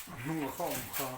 A hnung a kha awm kha.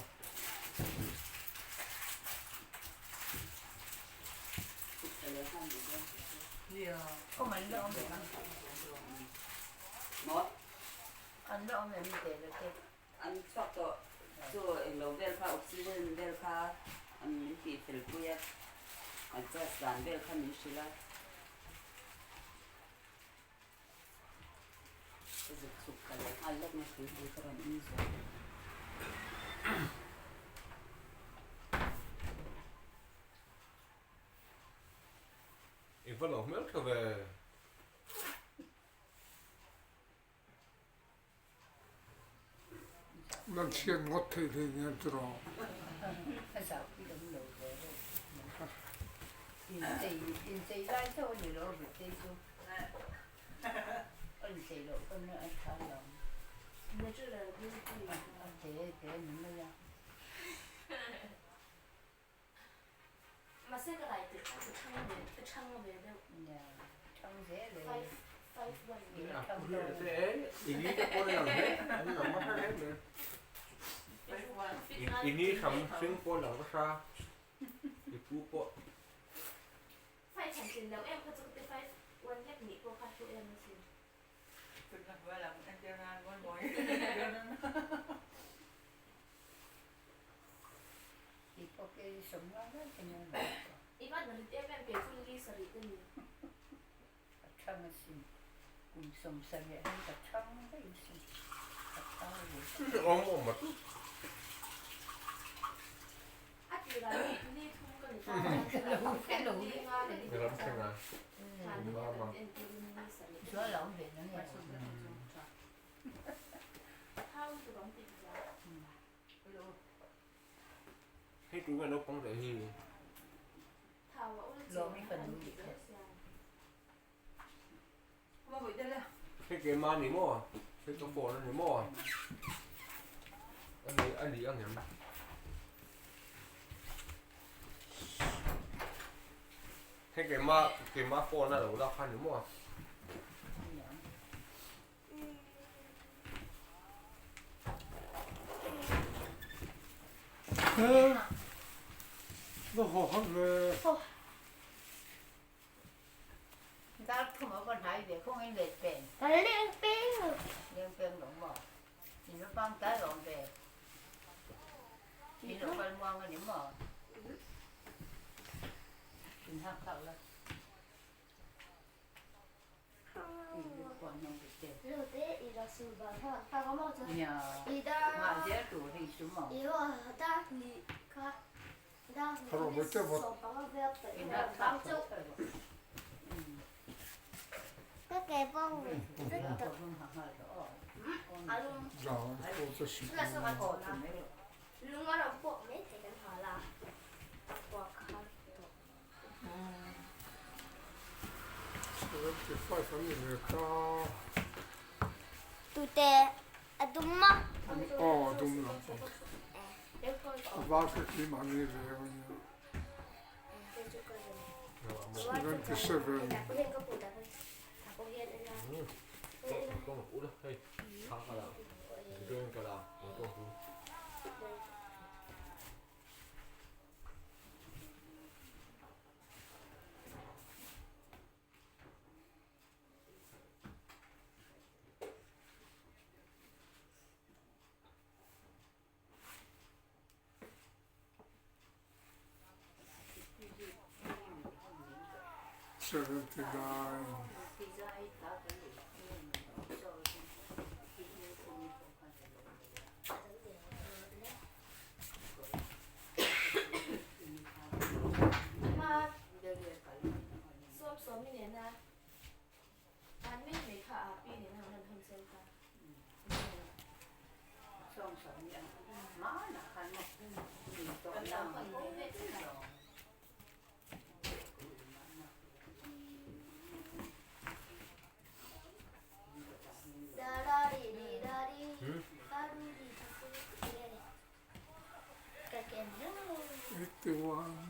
I va lo hmel tha ve. Nan chhiat ngawt theih hlei nia tiraw. I ni hram hring pawh lang hra i pu pawh. Awm awm a tu. Ram thleng a. Mama. Hei tu nge naupang leh hi. Hei keimah a ni maw? Hei ka phone a ni maw? A ni a ni ang em? Hei keimah keimah phone a lo lak kha a ni maw? 75 an ni ve ta. Tute a dum maw? Aw a dum lampang. Val kha keimahni veng a nia. 77. 79. 81.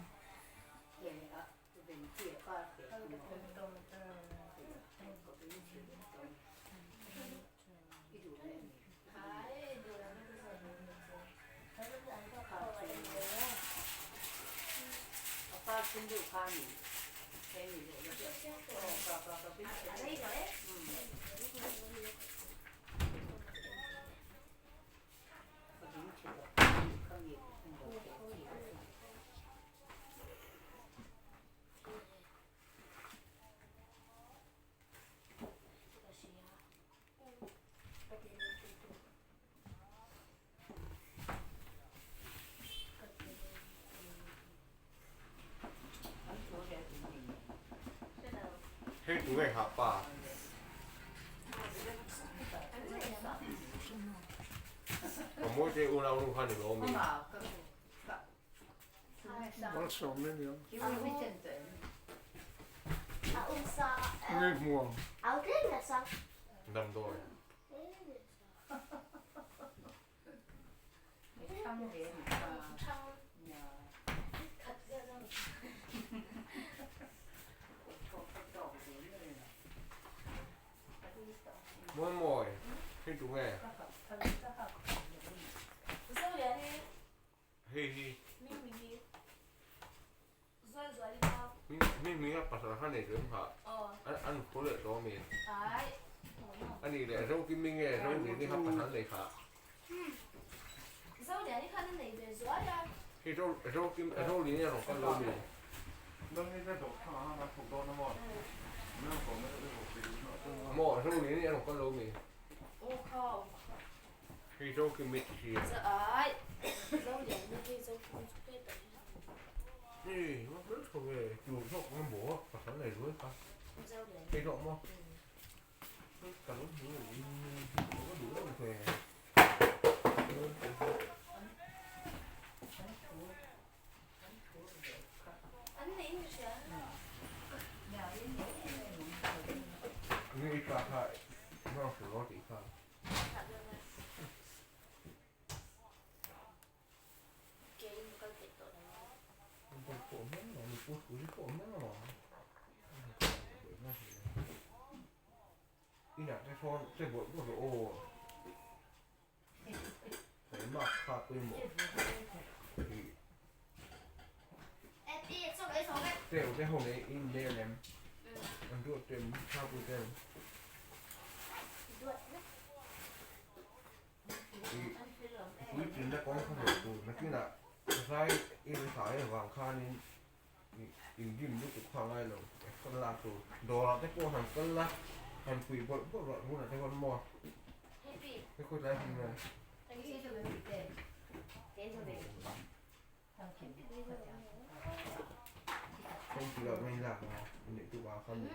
Hei tu nge hah pa? Ka mawi te unau nu kha ni lo mi? Malsawm in yang. Nge hmuang. Damdawi. Mawi mawi. Hei tu nge? Hei hi. Mi mi a pasal kha nei duh em kha? An phur leh tawh ami? A nih leh zo kim mi nge zo lian i kha pasal nei kha? Hei zo zo kim zo lian i a rawn kal lo mi? Maw zo lian i a rawn kal lo mi? Hei zo kim mi ti si. Hei ma hmel tho ve tur zawk ang maw pasal nei ruai kha hei zawk maw ka lo hmu ka duh em ve. Nge i pa kha nau hrilh rawh tih kha. Inah te sawn che bawlh bawlh rawh aw. Hei mask kha pawimawh. Teu te ho nei in nei lem. An duat tem tha pui tem. Puitlinna kawng kha zawh tur nakinah zai i ri avang khanin indim lutuk kha a ngai lo action lak tur dawrah te pawh han kal la han pui bawlh bawlh rawh hunah te chuan maw he khawi tlai hmun nge. Kawng tih loh mai lak a inneih tuk a kha mi.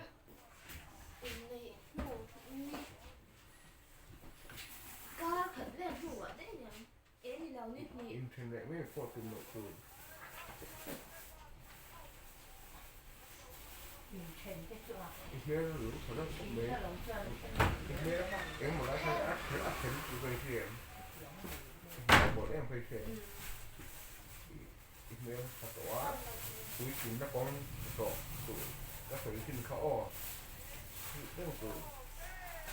Inthen leh mai pawh tum loh tur. I hmel a lo tha deuh khawp mai. I hmel engemaw lai khan a then a then tih ka inhria em? I hmel a bawl em ka inhria em? I hmel tha tawh a, puitlinna kawng tawh tur ka sawi thin kha aw. Hrilh reng tur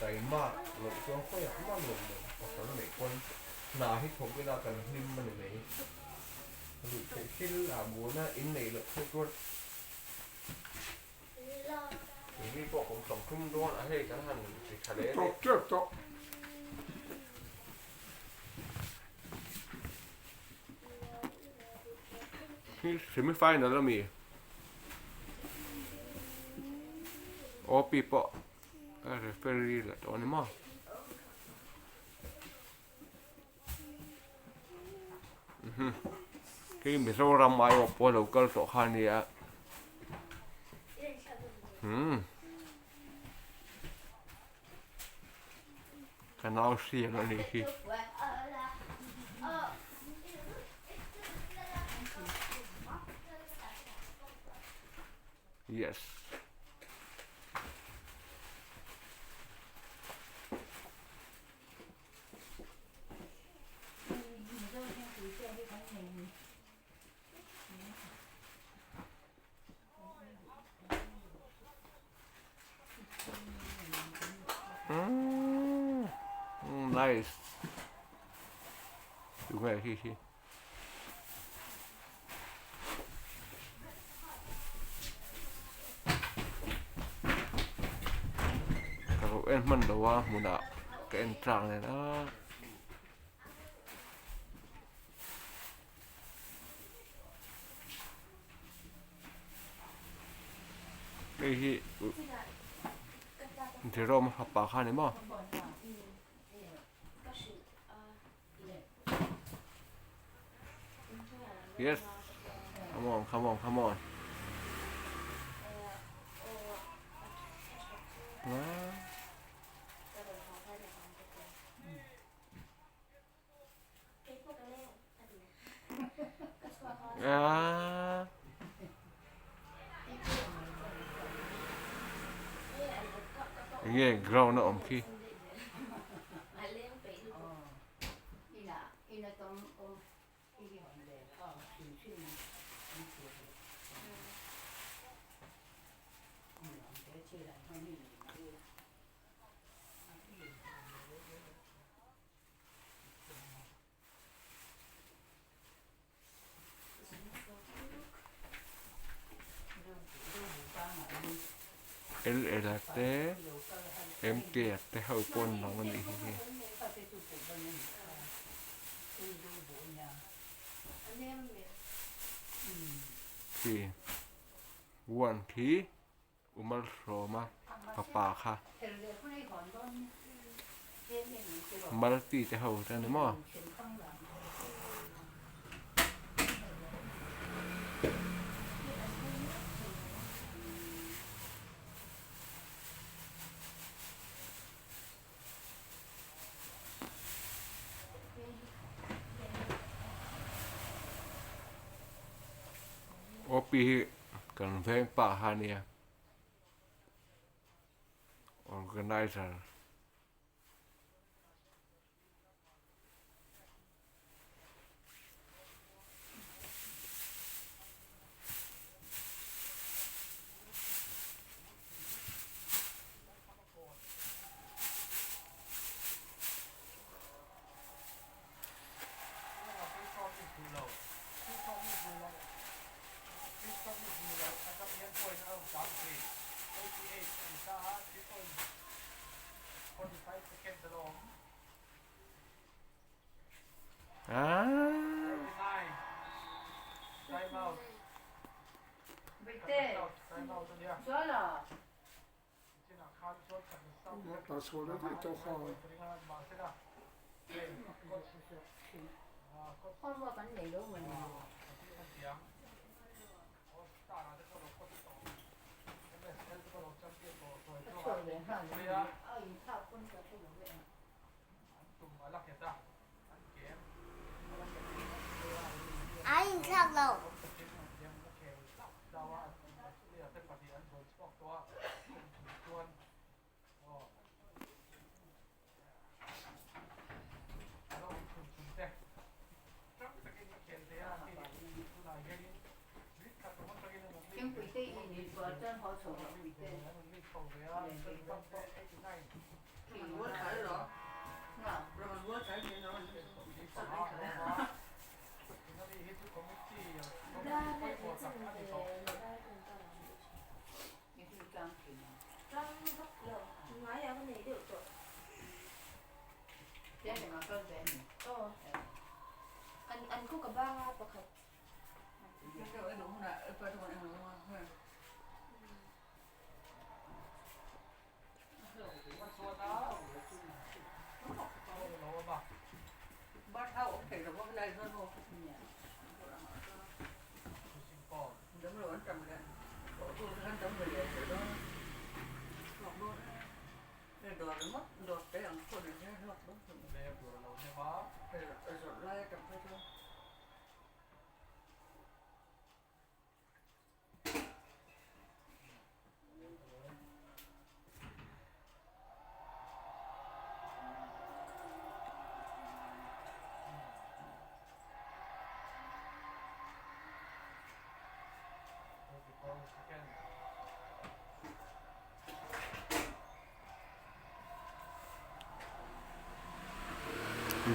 taimak loh chuan khawiah mah nuam lo pasal neih pawn hna hi thawk ila kan hlim a ni mai. Ruih theih thil ah buaina inneih loh phei chuan Engmi pawh kum 30 dawn a hei kan han ti tha leh a ni. Tawp tep tawh. Hi semi final a mi OP pawh a referee leh tawh a ni maw. Hei Mizoram aiawh pawh lo kal tawh kha a nia umm ka nau hriat a nih hi. Yes. Nice. Đúng rồi, khi khi. Ka lo en hman lo a hmunah ka en tlang nen a. Hei hi Jerome fapa kha a ni maw? Yes. Come on, come on, come on. Ah. Enge ground a awm khi. L L te M K te ho pawh an lang a nih hi. Khi one khi Umal Hlawma fapa kha Malti te ho te a ni maw? OP hi kan veng pah kha ania organizer. A inthlak lo.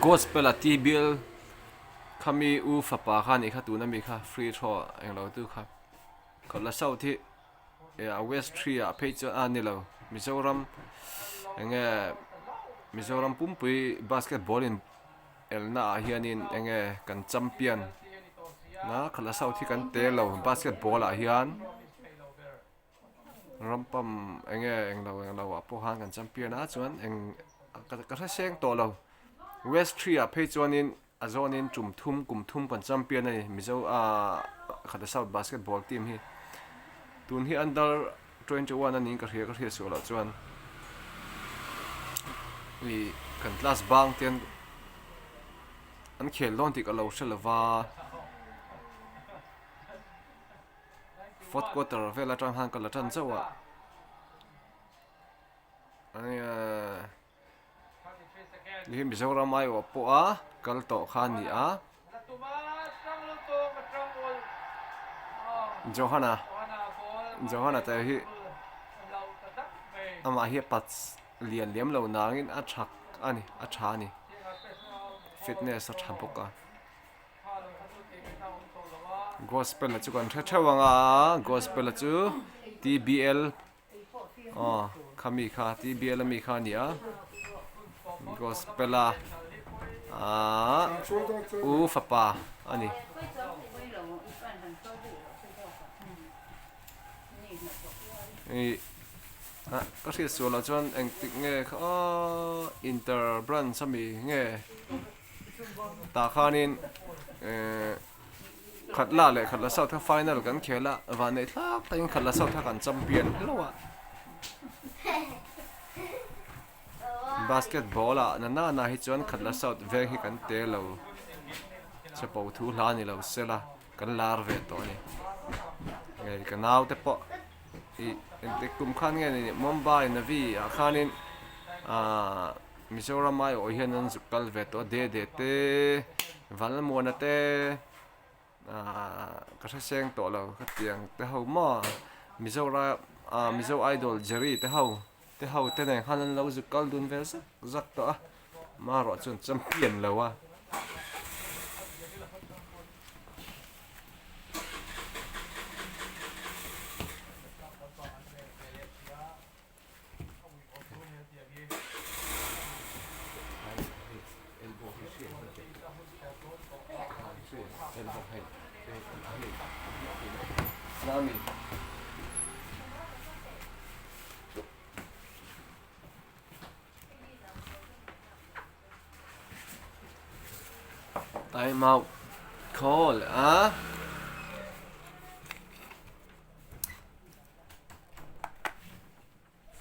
Gospel a TBL khami u fapa kha nih kha tuna mi kha free throw englo tu kha kawt la south hi a west tree ah phei chuan a nilo Mizoram enge Mizoram pumpui basketball in elna ah hianin enge kan champion na khat la south hi kan tel lo basketball ah hian rampam enge englo englo ah pawh khan kan champion a chuan eng ka hre seng tawh lo west tree ah phei chuanin a zawnin tum thum kum thum kan champion a ni mizo ah khat la south basketball team hi tun hi under 21 a niin ka hria ka hriat suah loh chuan ih kan class bang te an khel dawn tih ka lo hre lo va fourth quarter vel atang khan ka la tan chauh a Hei hi Mizoram aiawh pawha kal tawh kha a ni a. Johana Johana te hi amah hi a pat lian lem lo nangin a tha a ni a tha a ni fitness a tha bawk a gospel a chu kan hre theuh ang a gospel a chu T_B_L. Aw khami kha tbl ami kha a ni a gospel a ahh u fapa a ni. Ih ah ka hriat sual ah chuan engtik nge kha aw inter branch ami nge tah khanin ehh. Khat la leh khat la south kha final kan khel a, vanneih thlak takin khat la south kha kan champion hlauh a. Basketball ah na na na hi chuan khat la south veng hi kan te lo chapo thu hla ni lo sela kan lar ve tawh a ni. Ngei ka nau te pawh ih engtik kum khan nge ni Mumbai Navi ah khanin ahh Mizoram aiawh hian an zuk kal ve tawh a de de te Valmuana te ahh ka hre seng tawh lo ka tiang te ho maw Mizora ah Mizo Idol Jerry te ho te ho te nen khan an lo zuk kal dun vel zak zak tawh a amaherawh chuan champion lo a. Time out call a.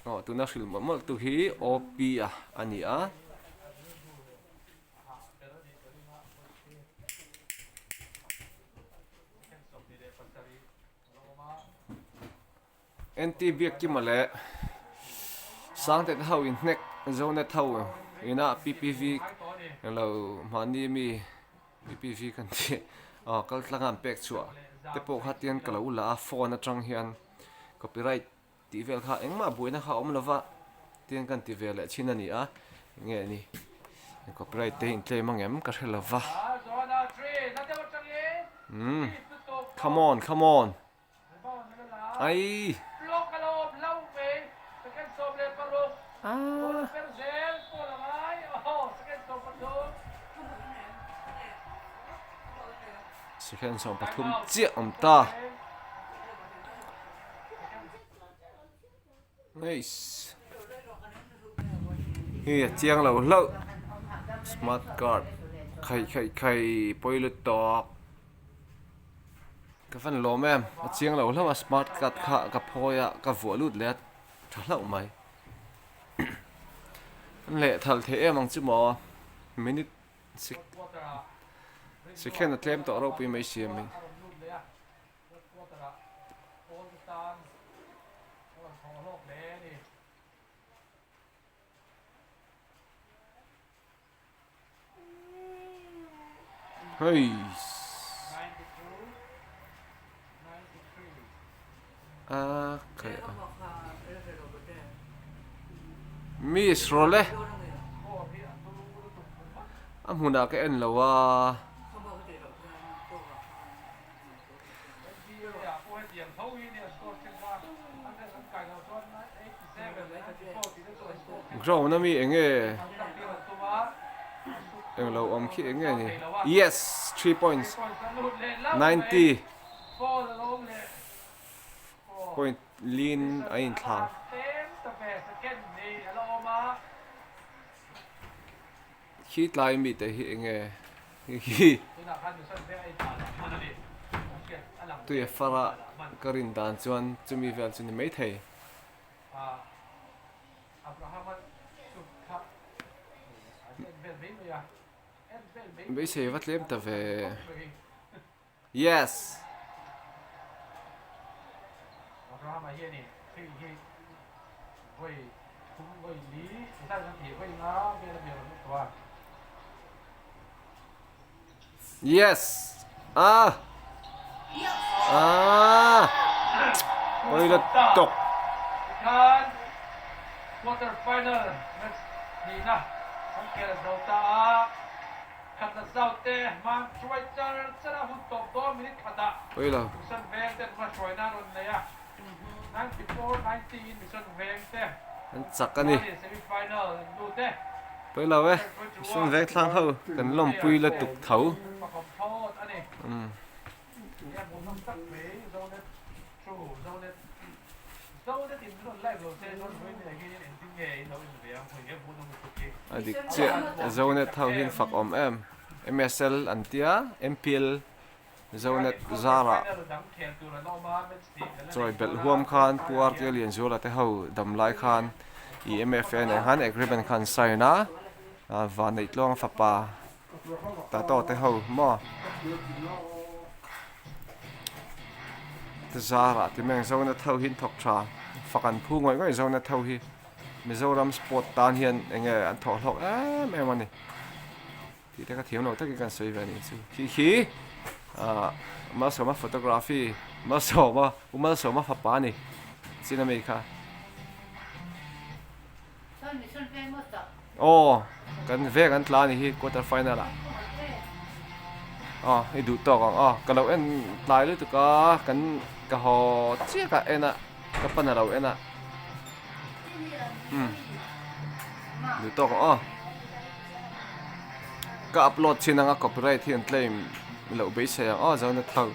Aw tuna hrilh mawlh mawlh tu hi OP a a ni a. NT Biakkima leh Sangte te ho inhnek Zonet ho ina PPV englo mahni mi PPV kan tih aw kal tlang an pek chhuah. te pawh kha tian ka lo la a phone atang hian copyright tih vel kha engmah buaina kha a awm lova tian kan ti ve leh thin a ni a enge ni copyright te hi in claim ang em ka hre lova umm come on come on Ai. Ah. Second 13 chiah awm ta. Nice. Hi a chiang lo hlauh. Smart card. Khai khai khai pawi lut tawk. Ka van lawm em, a chiang lo hlauh a smart card kha ka phawi a ka vuah lut leh a tha hlauh mai. An leh thal thei em ang chu maw minute second a tlem tawh ropui mai si a mi. Heiss. A khai a. Miss rawlh e. A hmunah ka en lo a. Ground ami enge englo awm khi enge ni yes three points 90 point lin a inthlang. Khi tlai mi te hi enge hi tui a far a ka rin dan chuan chumi vel chu ni maithei. Beisei va tlem ta ve. Yes. Yes. Ah. Ah. Pawih la tawk. Quarter final match hnihna an khel zo ta a. Khatna zau te hmang hruai char char a hun tawp dawn minute khatah Mission Veng ten hma hruaina an rawn nei a, 94, 90 in Mission Veng te An chak a ni. Semi final an lut e. Pawi lo e, Mission Veng thlang ho kan lawmpui la tuk tho. Fakawm thawt a ni. He a hmuhnawm tak mai Zonet True Zonet A dik chiah, Zonet ho hian fak awm em? MSL an tia, MPL Zonet zarah chawi belh huam khan Pu RK Lianzuala te ho dam lai khan i MFA nen khan agreement khan an sign a, Vaneihtluanga fapa Tato te ho maw te zarah ti mai ang Zonet ho hi an thawk tha fak an phu ngawih ngawih Zonet ho hi Mizoram sport tan hian eng nge an thawh hlawk em em a ni tih te ka thiam lo takin kan sawi ve a nih chu khi khi ah Malsawma photography Malsawma u Malsawma fapa a ni chin a mi kha. Aw kan veng an tla a ni hi quarter final ah aw i duh tawk ang aw ka lo en tlai lutuk a kan ka haw chiah ka en a ka pan a lo en a umm duh tawk ang aw ka upload chin anga copyright hi an claim loh beisei ang aw zawn a tho.